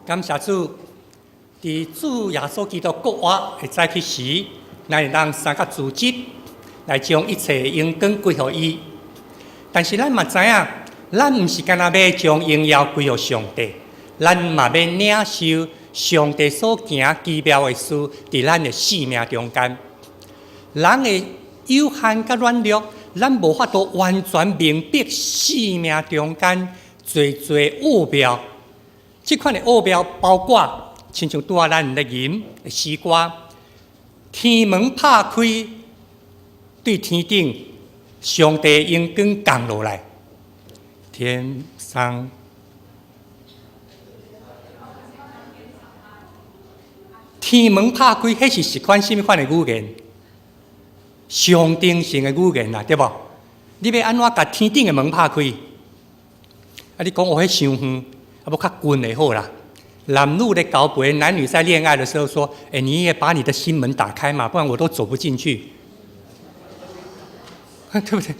感謝主，佇主耶穌基督復活的早起時，咱會當三個組織來將一切榮光歸予伊。但是咱嘛知影，咱毋是干焦欲將榮耀歸予上帝，咱嘛欲領受上帝所行奇妙的事，佇咱的生命中間。人的有限佮軟弱，咱無法度完全明白生命中間濟濟奧妙。這款的奧妙包括，親像拄仔咱咧吟的詩歌，天門拍開，對天頂上帝榮光降落來，天上天門拍開，彼是一款啥物款的語言？象徵性的語言啦，對無？你欲按怎共天頂的門拍開？啊，你講哦，彼傷遠，啊，無較近的好啦。男女咧交陪，男女在戀愛的時候說：“欸，你也把你的心門打開嘛，不然我都走不進去。”對不對？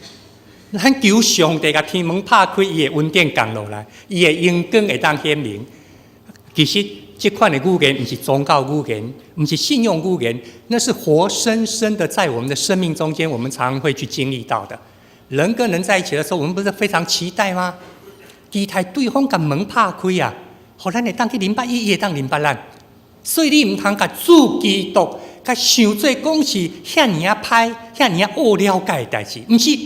咱求上帝共天門拍開，伊的恩典降落來，伊的榮光會當顯明。其實這款的語言毋是宗教語言，毋是信仰語言，那是活生生的在我們的生命中間，我們常會去經歷到的。人跟人在一起的時候，我們不是非常期待嗎？期待對方共門拍開啊，予咱會當去認捌伊，伊會當認捌咱。所以你毋通共主基督，共想做講是遐爾仔歹、遐爾仔惡了解的代誌，毋是。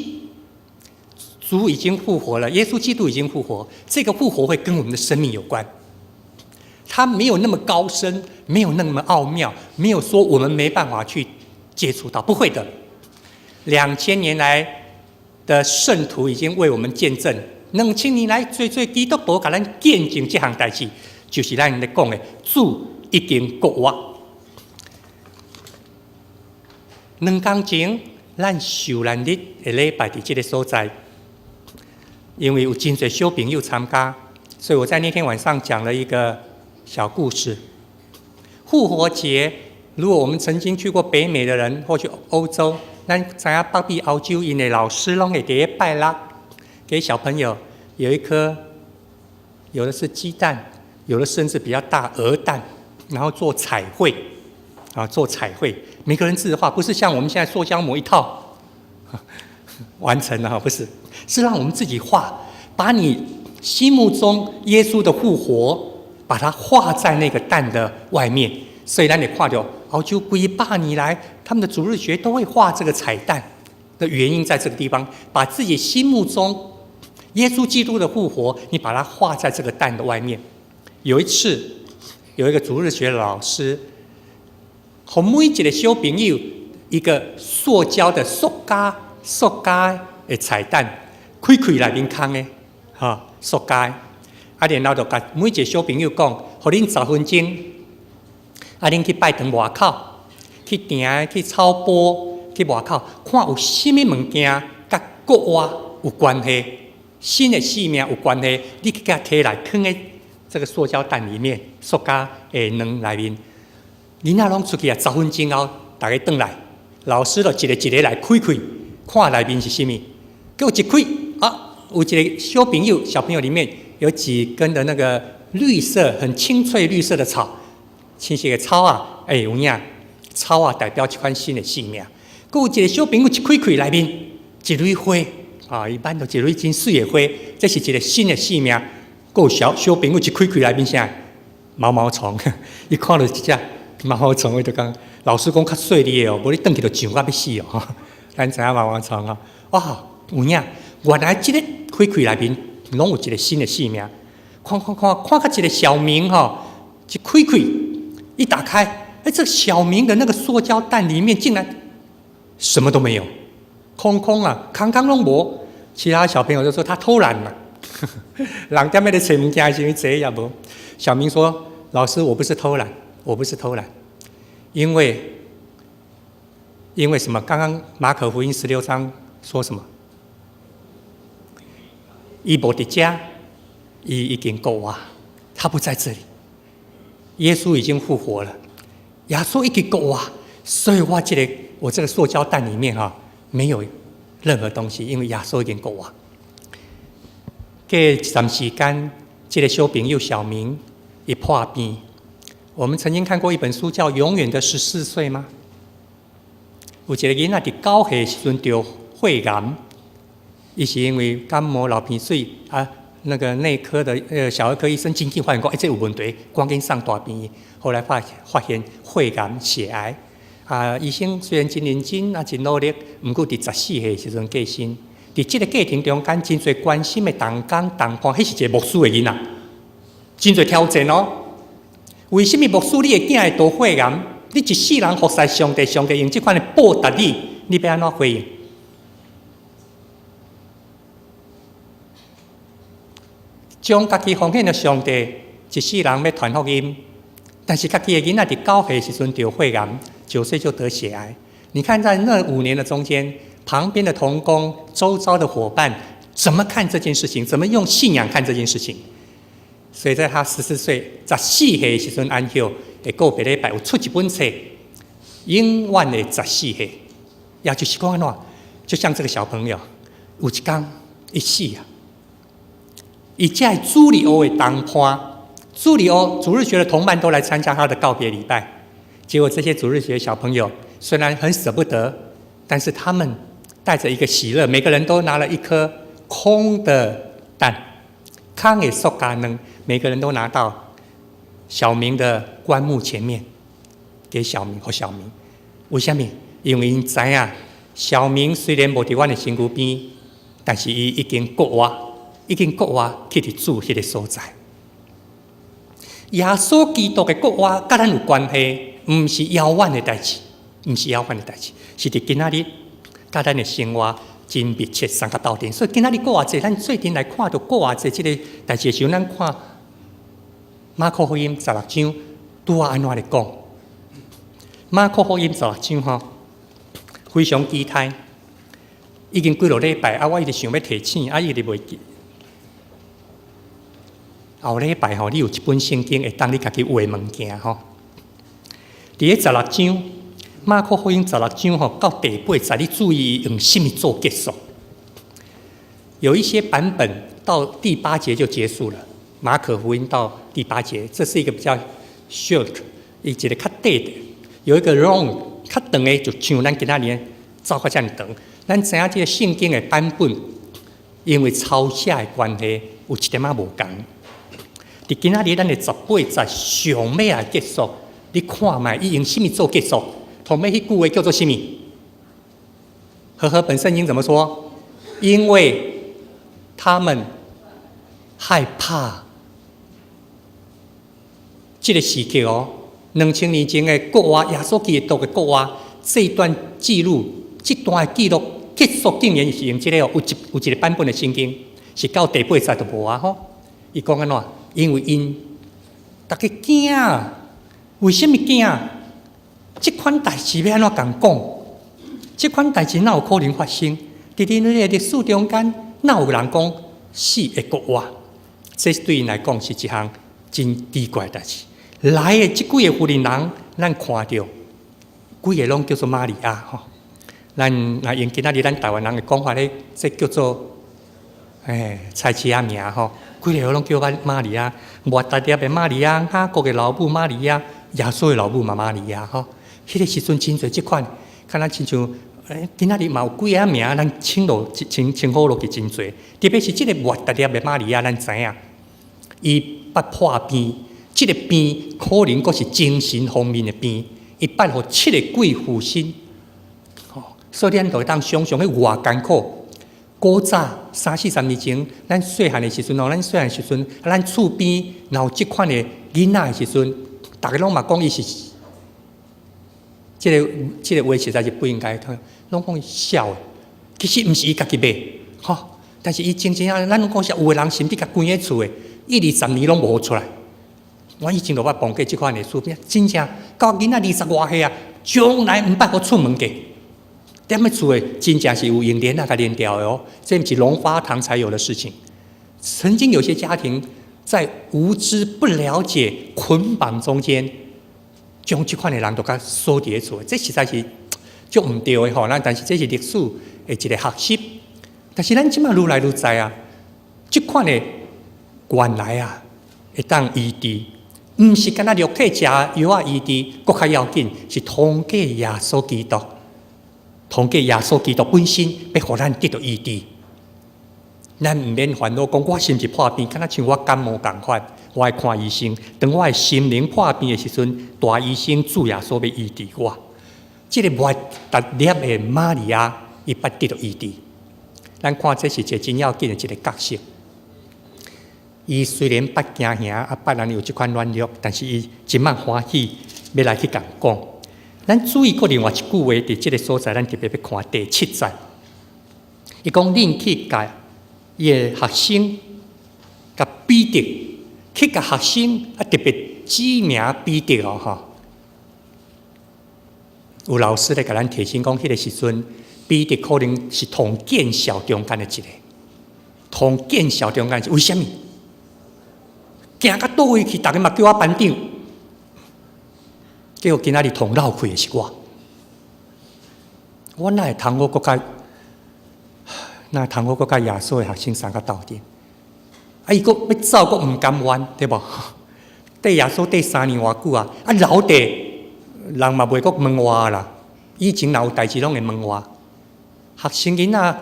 主已經復活了，耶穌基督已經復活，這個復活會跟我們的生命有關。他沒有那麼高深，沒有那麼奧妙，沒有說我們沒辦法去接觸到，不會的。2000年來的聖徒已經為我們見證。2000年來，濟濟基督徒共咱見證這項代誌，就是咱咧講的主已經復活。兩工前，咱受難日的禮拜佇這个所在，因為有真濟小朋友參加，所以我在那天晚上講了一個小故事。復活節，如果我們曾經去過北美的人，或去歐洲，咱知影北美歐洲𪜶的老師攏會佇咧拜六，給小朋友有一顆，有的是雞蛋，有的甚至比較大鵝蛋，然後做彩繪，啊，做彩繪，每個人自己畫，不是像我們現在塑膠膜一套完成了哈，不是，是讓我們自己畫，把你心目中耶穌的復活，把它畫在那個蛋的外面。所以咱會看著，歐洲幾百年來，他們的主日學都會畫這個彩蛋的原因，在這個地方，把自己心目中耶穌基督的復活，你把它畫在這個蛋的外面。有一次，有一個主日學的老師，予每一個小朋友一個塑膠的塑膠的彩蛋，開開內面空的，哈，塑膠。啊，然後就共每一個小朋友講，予恁10分鐘，啊，恁去拜堂外口，去埕去草坡，去外口，看有啥物物件佮復活有關係，新的生命有關係，你去共提來，囥佇這個塑膠蛋裡面，塑膠的卵內面。囡仔攏出去啊，十分鐘後，逐家轉來，老師就一個一個來開開，看內面是啥物。結果一開，啊，有一個小朋友，小朋友裡面有幾根的那個綠色、很青翠綠色的草，青色的草啊，欸，有影，草啊代表一款新的生命。閣有一個小朋友一開開內面一蕊花，啊，伊挽著一蕊真媠的花，這是一個新的生命。閣有小小朋友一開開內面啥？毛毛蟲，伊看著一隻毛毛蟲，伊就講，老師講較細膩的哦，無你轉去就癢到欲死哦。咱知影毛毛蟲哦，哇，有影，原來這個開開內面攏有一個新的生命。看看看，看到一個小明吼，一開開，一打開，欸，這個小明的那個塑膠蛋裡面竟然什麼都沒有，空空啊，空空攏無。其他小朋友就說他偷懶了，人踮咧咧揣物件時，這也無。小明說：“老師，我不是偷懶，我不是偷懶，因為什麼？剛剛馬可福音16章說什麼？伊無佇遮，伊已經復活，他不在這裡。耶穌已經復活了，耶穌已經復活，所以我這個塑膠蛋裡面哈沒有任何東西，因為耶穌已經復活。過一段時間，這個小朋友小明，伊破病。我們曾經看過一本書叫《永遠的十四歲》嗎？有一個囡仔佇9歲時陣著血癌，伊是因為感冒流鼻水啊，那個內科的小兒科醫生真緊發現講，欸，這有問題，趕緊送大病院。後來發現血癌、血癌。啊，醫生雖然真認真啊，真努力，毋過佇14歲時陣過身。佇這個過程中間，真濟關心的同工同伴，彼是一個牧師的囡仔，真濟挑戰哦。為什麼牧師你的囝會得血癌？你一世人服侍上帝，上帝用這款的報答你，你欲按怎回應？將家己奉獻予上帝，一世人欲傳福音，但是家己的囡仔佇九歲時陣得血癌，9歲就得血癌。你看，在那5年的中間，旁邊的同工、周遭的夥伴怎麼看這件事情？怎麼用信仰看這件事情？所以在他14歲、十四歲時陣安息的告別禮拜，有出一本冊，永遠的十四歲，也就是講按怎，就像這個小朋友，有一工伊死啊，伊遮的主日學的同伴，主日學主日學的同伴都來參加他的告別禮拜，結果這些主日學小朋友雖然很捨不得，但是他們帶着一個喜樂，每個人都拿了一顆空的蛋，空的塑膠卵，每個人都拿到小明的棺木前面，給小明予小明。為啥物？因為𪜶知影，小明雖然無佇阮的身軀邊，但是伊已經復活，已經復活去佇主彼個所在。耶穌基督的復活佮咱有關係，毋是遙遠的代誌，毋是遙遠的代誌，是佇今仔日佮咱的生活真密切相佮鬥陣。所以今仔日復活節，咱做陣來看著復活節這個代誌的時陣，咱看馬可福音十六章拄仔按怎來講？馬可福音十六章吼，非常期待，已經幾落禮拜啊！我一直想欲提醒，啊，一直袂記。後禮拜吼，你有一本聖經會當你家己畫物件吼。佇咧十六章，馬可福音十六章吼到第八節，你注意用啥物做結束？有一些版本到第八節就結束了。馬可福音到第八節，這是一個比較 short，一個較短的。有一個 long 較長的，就像咱今仔日走較遮爾長。咱知影這個聖經的版本，因為抄寫的關係，有一點仔無仝。佇今仔日咱的十八節上尾仔結束，你看覓伊用啥物做結束？頭尾彼句話叫做啥物？和合本聖經怎麼說？因為他們害怕。這個時刻哦，2000年前的復活，耶穌基督的復活，這一段記錄，這段的記錄結束，竟然是用這個哦，有一個版本的聖經是到第八節就無啊吼。伊講按怎？因為𪜶逐家驚，為啥物驚？這款代誌欲按怎共講？這款代誌哪有可能發生？佇人類的歷史中間，哪有人講死會復活？這對𪜶來講是一項真奇怪的代誌。來的這幾个婦人人，咱看著幾个攏叫做瑪利亞吼。咱若用今仔日咱台灣人的講法咧，這叫做菜市仔名吼。幾个攏叫瑪利亞，抹大拉的瑪利亞，雅各的老母瑪利亞，耶穌的老母嘛瑪利亞吼。彼個時陣真濟這款，敢若親像今仔日嘛有幾个名，咱稱落稱稱呼落去真濟。特別是這個抹大拉的瑪利亞，咱知影，伊捌破病。這個病可能閣是精神方面的病，伊捌予七个鬼附身，所以咱就會當想像彼偌艱苦。古早三四十年前，咱細漢的時陣哦，咱細漢時陣，咱厝邊若有這款的囡仔的時陣，逐家攏嘛講伊是，這個話實在是不應該，攏講伊痟的，其實毋是伊家己買，吼，但是伊真正啊，咱攏講是有的人甚至共關佇厝的，一二十年攏無出來。我以前就捌碰過這款的事，真正到囡仔二十外歲啊，從來毋捌閣出門過。踮咧厝的真正是有用鏈仔共連牢的哦，這毋是龍發堂才有的事情。曾經有些家庭在無知不了解捆綁中間，將這款的人都共鎖佇咧厝，這實在是足毋對的吼。咱但是這是歷史的一個學習。但是咱這馬愈來愈知啊，這款的原來啊會當醫治。毋是干焦肉體食藥仔醫治，閣較要緊是通過耶穌基督，通過耶穌基督本身，欲予咱得著醫治。咱毋免煩惱講，我是毋是破病，敢若像我感冒仝款，我愛看醫生。當我的心靈破病的時陣，大醫生主耶穌欲醫治我。這个抹達肋的瑪利亞，伊捌得著醫治。咱看這是一个真要緊的一个角色。伊雖然捌驚嚇，啊捌按呢有這款軟弱，但是伊真滿歡喜，欲來去共講。咱注意閣另外一句話，佇這个所在，咱特別欲看第七節。伊講：恁去共伊的學生，共彼得去共學生，啊特別指名彼得哦吼。有老師咧共咱提醒講，彼个時陣彼得可能是上見笑中間的一个，上見笑中間是為啥物？行到佗位去，逐家嘛叫我班長，結果今仔日上落氣的是我，我哪會通好閣共？哪會通好閣共耶穌的學生相佮鬥陣？啊，伊閣欲走，閣毋甘願，對無？綴耶穌綴3年偌久啊！啊，留佇人嘛袂閣問我啦。以前若有代誌，攏會問我。學生囡仔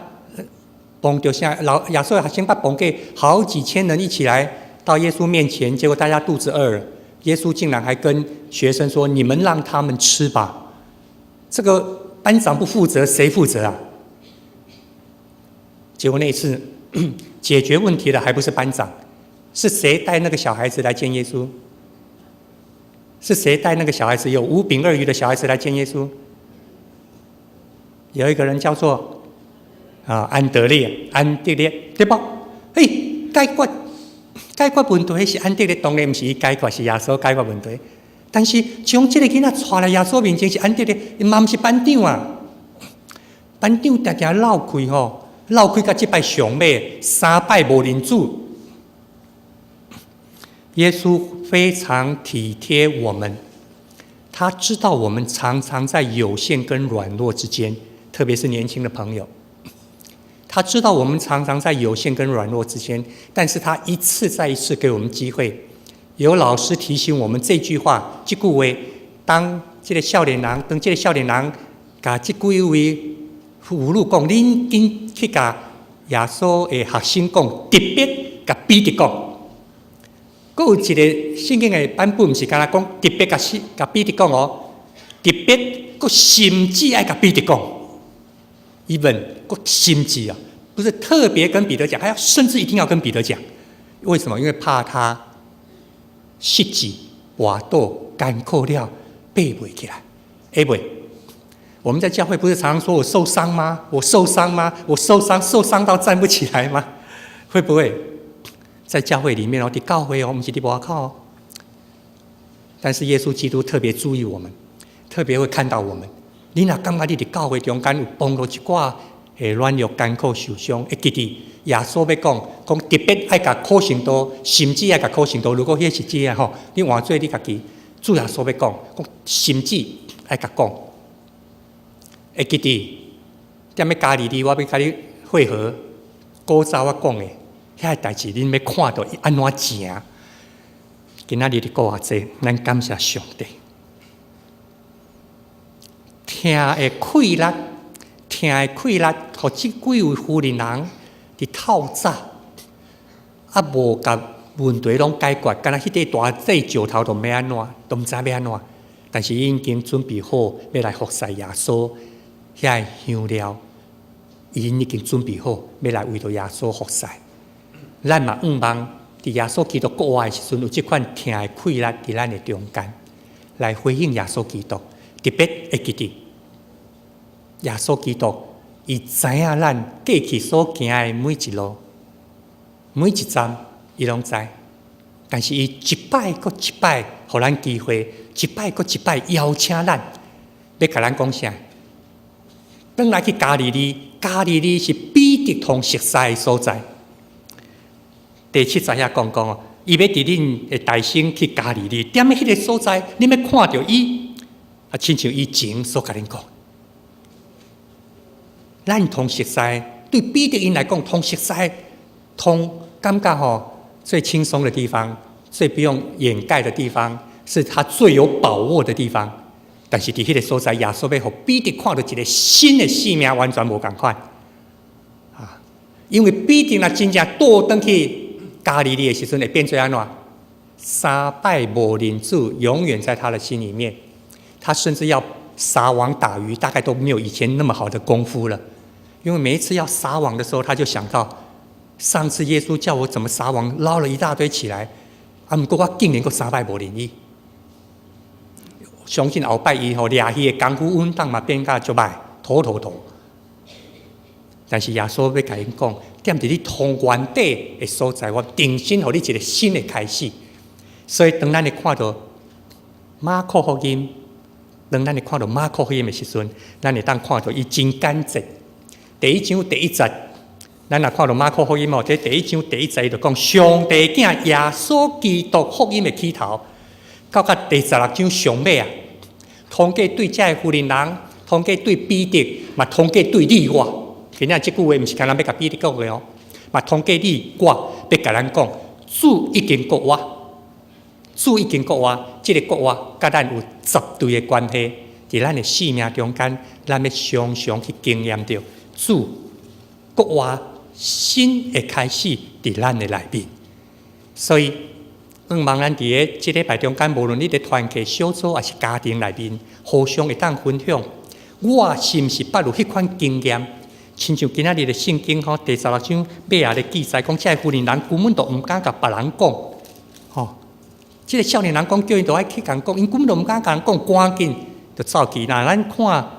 碰著啥？老耶穌的學生捌碰過好幾千人一起來到耶穌面前，結果大家肚子餓了，耶穌竟然還跟學生說：“你們讓他們吃吧。”這個班長不負責，誰負責啊？結果那一次解決問題的還不是班長，是誰帶那個小孩子來見耶穌？是誰帶那個小孩子有五餅二魚的小孩子來見耶穌？有一個人叫做安德烈，安德烈對不？欸，解決問題是安德烈，當然毋是伊解決，是耶穌解決問題。但是將這个囡仔帶來耶穌面前是安德烈，伊嘛毋是班長啊。班長定定落氣吼，落氣到這擺上尾三擺無認主。耶穌非常體貼我們，他知道我們常常在有限跟軟弱之間，特別是年輕的朋友。他知道我們常常在有限跟軟弱之間，但是他一次再一次給我們機會。有老師提醒我們這句話，這句話，當這个少年人，當這个少年人，共這幾位婦女講，恁緊去共耶穌的學生講，特別共彼得講。閣有一个聖經的版本，毋是干焦講特別共是共彼得講哦，特別閣甚至愛共彼得講，even 閣甚至啊，不是特別跟彼得講，還要甚至一定要跟彼得講。為什麼？因為怕他失志、跋倒、艱苦了，爬袂起來，會袂？我們在教會不是常常說我受傷嗎？我受傷嗎？我受傷，受傷到站不起來嗎？會不會？在教會裡面哦，佇教會哦，毋是佇外口哦。但是耶穌基督特別注意我們，特別會看到我們。你若感覺你佇教會中間有碰著一寡會軟弱、艱苦、受傷，會記得耶穌欲講，講特別愛共可信度，甚至愛共可信度。如果彼是這樣吼，你換做你家己，主耶穌欲講，講甚至愛共講，會記得踮咧加利利，我欲共你會合，古早我講的。遐个代誌，恁欲看著伊按怎成？今仔日佇復活節，咱感謝上帝。疼的氣力，疼的氣力，予這幾位婦人人佇透早，啊無共問題攏解決，敢若彼塊大塊石頭都欲按怎，都毋知欲按怎。但是𪜶已經準備好欲來服侍耶穌，遐个香料，𪜶已經準備好欲來為著耶穌服侍。咱嘛向望佇耶穌基督復活的時陣，有這款疼的氣力佇咱的中間，來回應耶穌基督。特別會記得耶穌基督，伊知影咱過去所行的每一路、每一站，伊攏知。但是伊一擺閣一擺，予咱機會，一擺閣一擺邀請咱，欲共咱講啥？轉來去加利利，加利利是彼得通熟似的所在。第七節遐講講哦，伊欲佇恁的代先去加利利，踮彼个所在，恁欲看著伊，啊，親像以前所共恁講，咱通熟似，對彼得𪜶來講，通熟似，通感覺吼最輕鬆的地方，最不用掩蓋的地方，是他最有把握的地方。但是佇彼个所在，耶穌欲予彼得看著一个新的生命，完全無仝款啊！因為彼得若真正倒轉去加利利的時陣，會變做按怎？三擺無認主，永遠在他的心裡面。他甚至要撒網打魚，大概都沒有以前那麼好的功夫了。因為每一次要撒網的時候，他就想到上次耶穌叫我怎麼撒網，撈了一大堆起來，啊，毋過我竟然閣三擺無認伊。相信後擺伊吼掠魚的功夫穩當嘛變甲足歹，妥妥妥。但是耶穌欲共𪜶講，踮佇你湯圓底的所在，我重新予你一个新的開始。所以當咱會看著馬可福音，當咱會看著馬可福音的時陣，咱會當看著伊真簡潔。第一章第一節，咱若看著馬可福音哦，這第一章第一節伊就講上帝囝耶穌基督福音的起頭，到甲第十六章上尾啊，通過對這个婦人人，通過對彼得，嘛通過對你我。今仔這句話毋是干焦欲共彼得講的哦，嘛通過你我，欲共咱講，主已經復活，主已經復活，這个復活佮咱有絕對的關係，佇咱的生命中間，咱欲常常去經驗著主復活新的開始佇咱的內面。所以，向望咱佇个這禮拜中間，無論你佇團契小組抑是家庭內面，互相會當分享，我是毋是捌有彼款經驗？親像今仔日的聖經吼，第十六章尾仔咧記載講，這个婦人人根本就毋敢共別人講，吼，這个少年人講叫𪜶著愛去共講，𪜶根本就毋敢共人講，趕緊就走去。若咱看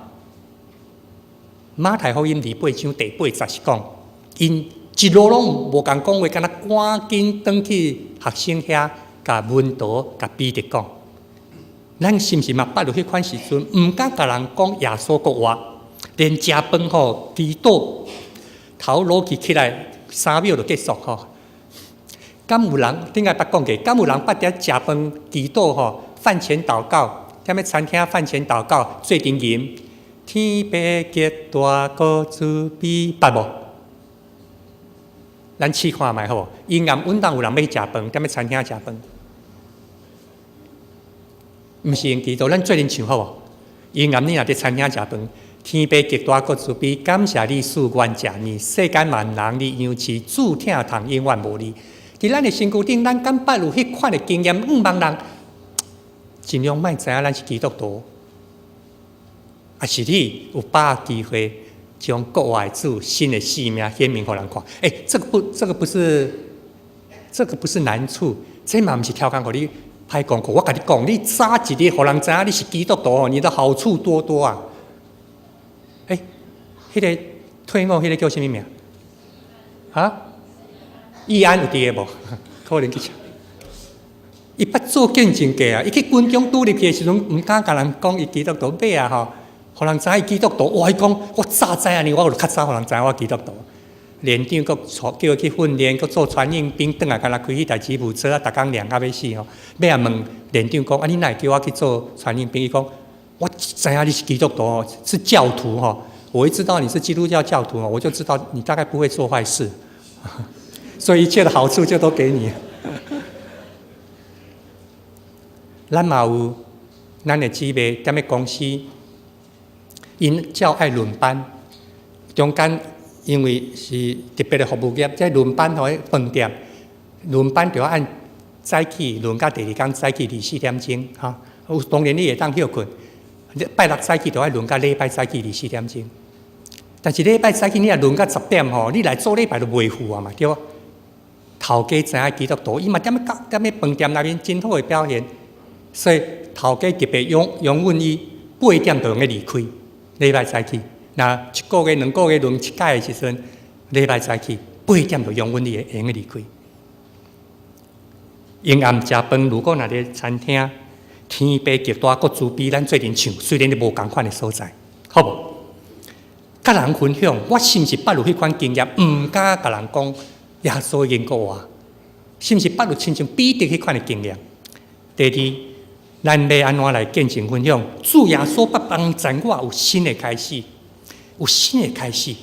馬太福音二八章第八節是講，𪜶一路攏無共講話，干焦趕緊轉去學生遐，共門徒、共彼得講。咱是毋是嘛捌有彼款時陣，毋敢共人講耶穌復活？連食飯吼，祈禱頭落去起來3秒就結束吼。敢有人頂下捌講過？敢有人捌佇食飯祈禱吼？飯前禱告，踮咧餐廳飯前禱告，做陣吟，天父極大閣慈悲，捌無？咱試看覓好無？陰暗穩當有人欲去食飯，踮咧餐廳食飯，毋是用祈禱，咱做陣唱好無？陰暗你若佇餐廳食飯。天父極大閣慈悲，感謝你賜阮食麵，世間萬人你養飼，主疼痛永遠無離。佇咱的身軀頂，咱敢捌有彼款的經驗？向望人盡量莫知影咱是基督徒，抑是你有把握機會將復活的主新的生命顯明予人看？欸，這個不是難處，這嘛毋是挑工予你歹功課。我共你講，你早一日予人知影你是基督徒，你的好處多多啊！欸，彼个退伍彼个叫啥物名？啊？義安有佇个無？可能去查。伊捌做見證過啊！伊去軍中拄入去的時陣，毋敢共人講伊基督徒，尾仔吼，予人知伊基督徒。哇！伊講我早知按呢，我就較早予人知我基督徒。連長閣叫伊去訓練，閣做傳印兵，轉來干焦開彼台吉普車啊，逐工涼甲欲死吼。尾仔問連長講：啊，你哪會叫我去做傳印兵？伊講：我知影你是基督徒，是教徒吼。我一知道你是基督教教徒哦，我就知道你大概不會做壞事，所以一切的好處就都給你。咱嘛有咱的姊妹踮咧公司，𪜶較愛輪班，中間因為是特別的服務業，這輪班吼，飯店輪班就要按早起輪到第二工早起24點鐘，哈。有當然你會當歇睏，拜六早起就愛輪到禮拜早起24點鐘。但是禮拜早起你若輪到10點吼，你來做禮拜就袂赴啊嘛，對無？頭家知影基督徒，伊嘛踮咧踮咧飯店內面真好的表現，所以頭家特別容允伊8點就用得離開。禮拜早起，若一個月、2個月輪一擺的時陣，禮拜早起8點就容允伊會用得離開。陰暗食飯，如果若佇餐廳，天父極大閣慈悲，咱做陣唱，雖然你無仝款的所在，好無？佮人分享，我是毋是捌有彼款經驗？毋敢共人講耶穌已經復活，是毋是捌有親像彼得彼款的經驗？第二，咱欲按怎來見證分享？主耶穌捌幫助我有新的開始，有新的開始。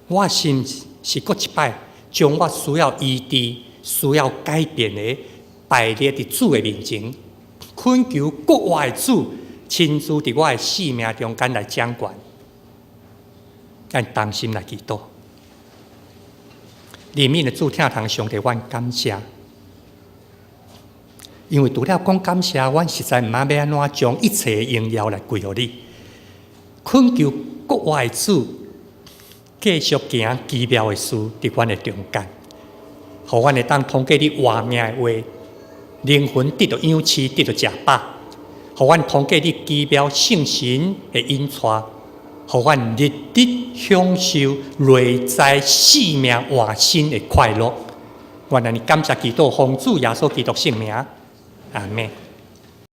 我是毋是閣一擺將我需要醫治、需要改變的，擺列佇主的面前，懇求國外的主親自佇我的生命中間來掌權。咱同心來祈禱，憐憫的主，疼痛上帝，阮感謝，因為除了講感謝，阮實在毋知欲按怎將一切榮耀來歸予你。懇求國外的主繼續行奇妙的事佇阮的中間，予阮會當通過你活命的話，靈魂得著養飼，得著食飽；予阮通過你奇妙聖神的引帶，予阮日日享受內在生命換新的快樂。阮按呢感謝祈禱，奉主耶穌基督聖名，阿們。